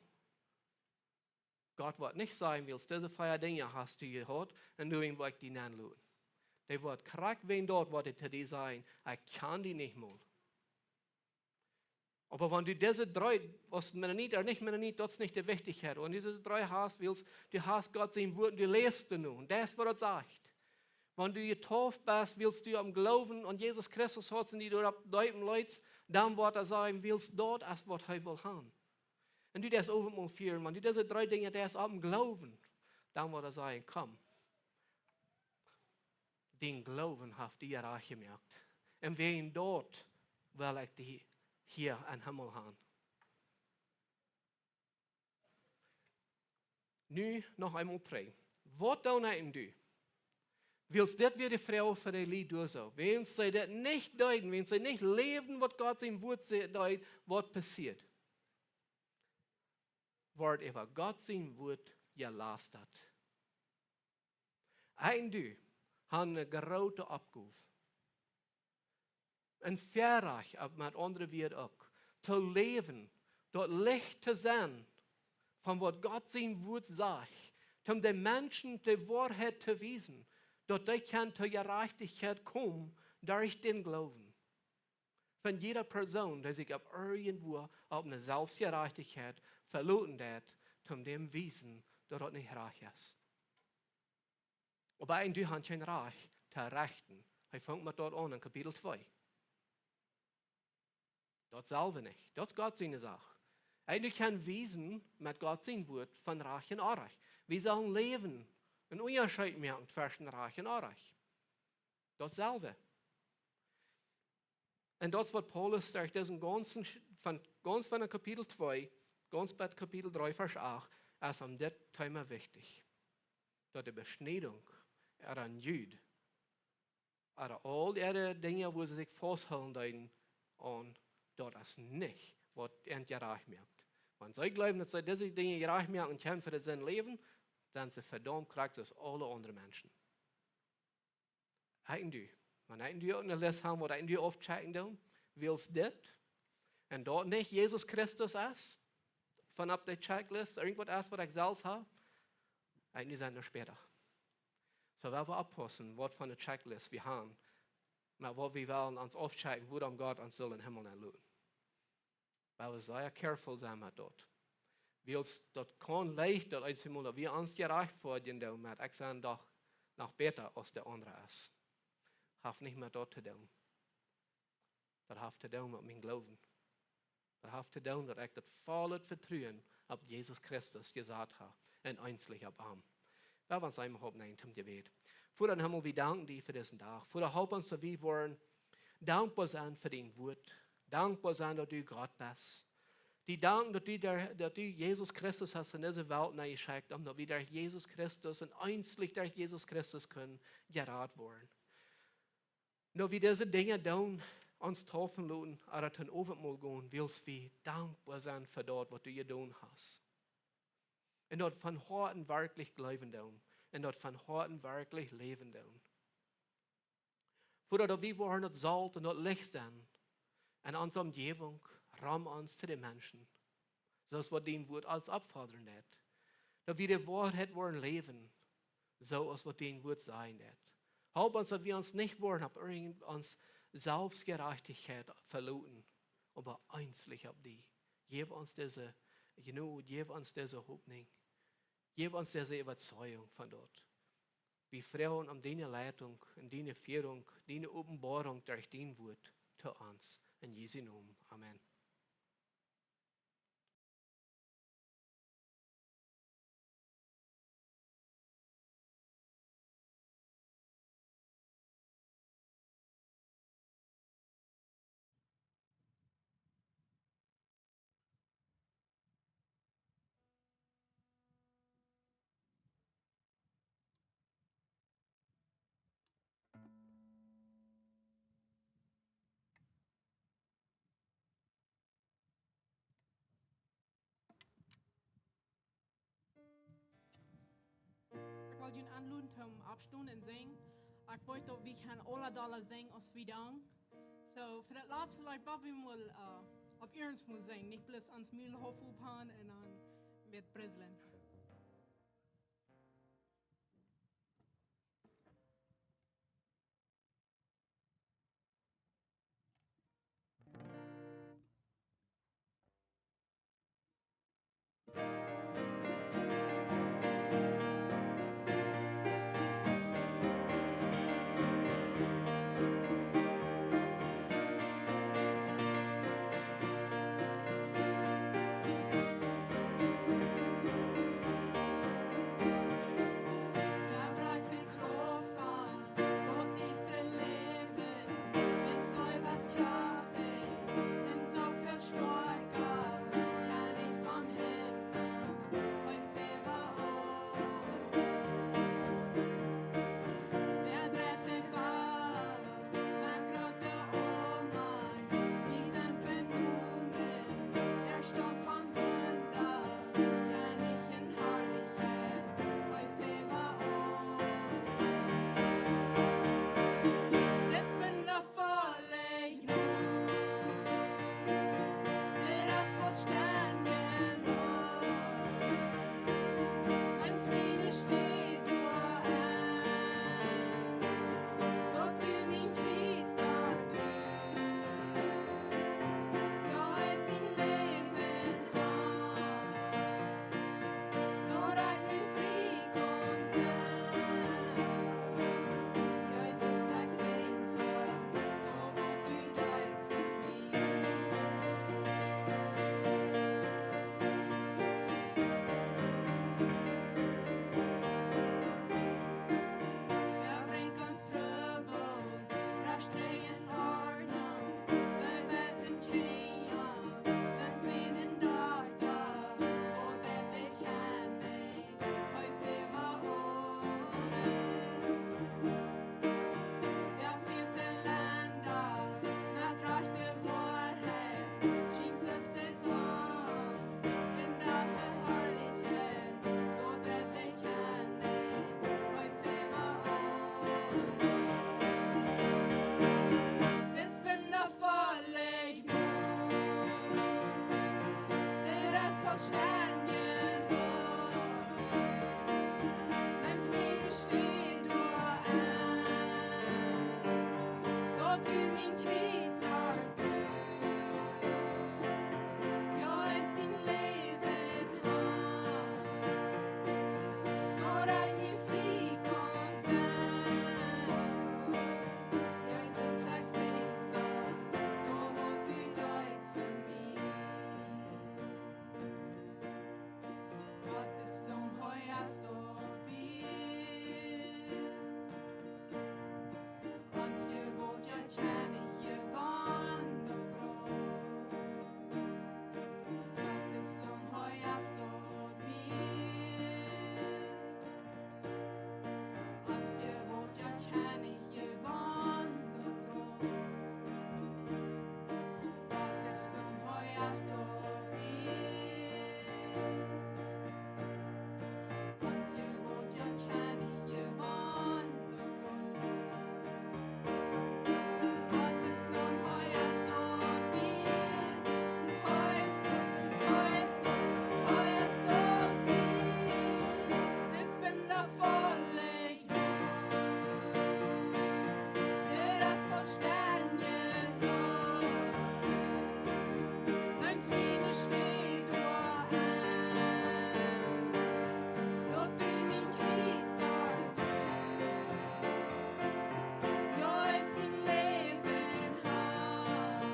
Gott woat nich sajen, wiels dise vea Dinja hast du jehaut, un nu woa ekj die nenloten. Dee woat krakjt wäajen daut, woat hee to die sajen, ekj kjan die nich mol. Oba wan du dise dree, aus Mennonit ooda nich Mennonit, daut es nich de Wichtichkjeit. Wan du dise dree hast, wiels du hast Gott sien Wuat un du läfst doano. Un daut es waut daut sajcht. Wan du jetauft best, wiels du aum Gloowen aun Jesus Christus hast un die doaropp deepen leetst, dan woat hee sajen, wiels daut es waut hee well haben. Un du deist Owentmol fieren, wan du dise dree Dinja deist aum Gloowen, dan woat hee sajen, komm, dien Gloowen haft die jerajcht jemoakt. Un wäajen daut well ekj die hia em Himmel haben. Nu noch eemol trigj. Waut doonen ekj un du? Wiels dit wia de Froag fa de Lied doa soo. Wan see dit nich deeden, wan see nich läwden waut Gott sien Wort säd, waut passieed? Wort äwa Gott sien Wort jelastat. Ekj un du haben eene groote Oppgow. Een Väarajcht, oba met aundre Wieed uk, to läwen, daut Licht to sennen, von waut Gott sien Wort sajcht, om de Menschen de Woarheit to wiesen, daut dee kjennen to Jerajchtichkjeit komen derch dän Gloowen. Von jieda Persoon, dee sikj opp irjentwua opp eene Selfstjerajchtichkjeit veloten deed, om däm wiesen, daut daut nich rajcht es. Oba ekj un du haben kjeen Rajcht to rechten. Hee fangt met daut aun en Kapitel twee. Daut sell wie nich. Daut es Gott siene Sach. Ekj un du kjennen wiesen met Gott sien Wort von rajcht un orrajcht. Wie sellen läwen, een Unjascheet moaken tweschen rajcht un orrajcht. Daut sell wie. Un daut es waut Paulus sajcht, daut es een gaunzen Sch-, von, gaunz von Kapitel twee, gaunz bat Kapitel dree, Varsch acht, es aun dit Thema wichtich. Daut de Beschniedunk äa aun Jud, äa aul äare Dinja, wua see sikj fausthoolen deeden, un daut es nich waut an jerajcht moakt. Wan see jleewen, daut see dise Dinja jerajcht moaken kjennen fa de Sind läwen, dan sent see vedaumt krakjt soo aus aule aundre Menschen. Ekj un du. Wan ekj un du uk eene List haben, waut ekj un du aufchecken doonen, wiels dit un daut nich Jesus Christus es, von opp de Checklist, irjentwaut es, waut ekj selfst hab, ekj un du sent noch späta. Soo, wie wellen oppaussen, waut fa eene Checklist wie haben, met waut wie wellen ons aufchecken, wuarom Gott ons saul em Himmel enloten. Wie wellen sea careful sennen met daut. Wiels daut kaun leicht daut eent mol, daut wie ons jerajchtfoadjen doonen met, ekj sie doch noch bäta aus de aundre es. Haft nich met daut to doonen. Daut haft to doonen met mienen Gloowen. Daut haft to doonen, daut ekj daut volle Vetruen opp Jesus Christus jesat hab un eensich opp am. Lot ons eemol oppstonen toom Jebäd. Voda em Himmel, wie danken die fa disen Dach. Voda, halp ons, daut wie woaren dankboa sennen fa dien Wort. Dankboa sennen, daut du Gott best. Die danken, daut du, daut du Jesus Christus hast en dise Welt nenjeschekjt, om daut wie derch Jesus Christus un eensich derch Jesus Christus kjennen jerat woaren. Daut wie dise Dinja doonen, ons deepen loten, ooda toom Owentmol gonen, wiels wie dankboa sent fa daut, waut du jedonen hast. Un daut von Hoaten werkjlich jleewen doonen. Un daut von Hoaten werkjlich läwen doonen. Voda, daut wie woaren daut Solt un daut Licht sennen en onse Omjäajent, rom ons, to de Menschen. Soo aus waut dien Wort ons oppfodren deit. Daut wie de Woarheit woaren läwen, soo aus waut dien Wort sajen deit. Halp ons, daut wie ons nich woaren opp irjent ons Selfstjerajchtichkjeit veloten, oba eensich opp die. Jeff ons dise Jnod, jeff ons dise Hopninj, jeff ons dise Äwazeigung von daut. Wie froagen om diene Leitunk un diene Fierunk, diene Openboarunk derch dien Wort to ons. En Jesu Nomen. Amen. Ekj well junt enloden toom oppstonen un sinjen. Ekj weet daut wie kjennen aula dolla sinjen aus wie denkjen. Soo, fa daut latste Leet woa wie mol, äh, opp iernst mol sinjen. Nich bloos ons Mul haulf opphoolen un dan met brieslen. Du mien Kjriez doa droag, jo, es dien Läwen han, daut ekj nu frie kaun sennen. Jesus, ekj sing fa, fa waut du deist fa mie. Gott es Laum, hee es doa wia. Ons Jebot, jo, kjenn ekj je wandel groot. Gott es Laum, hee es doa wia. Ons Jebot, jo, kjenn ekj je wandel groot. Gott es Laum, hee es doa wia. Ons Jebot, jo, kjenn ekj je wandel groot. Gott es Laum, hee es doa wia. Hee es doa, hee es doa, hee es doa wia. Dit wundafolle Jebot, daut es waut Stern jehieet. Nemt mie ne Städ doa en, daut du mien Kjriez doa droagst. Jo, es dien Läwen han,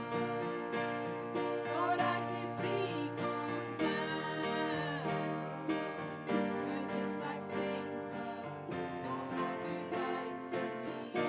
daut ekj nu frie kaun sennen. Jesus, ekj sing fa, fa waut du deist fa mie.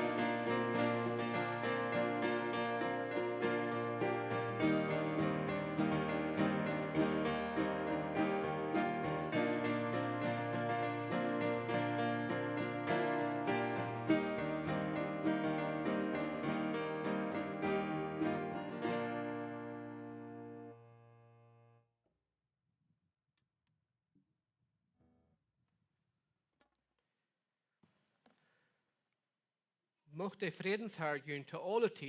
Mucht de Frädensharr junt to aule Tiet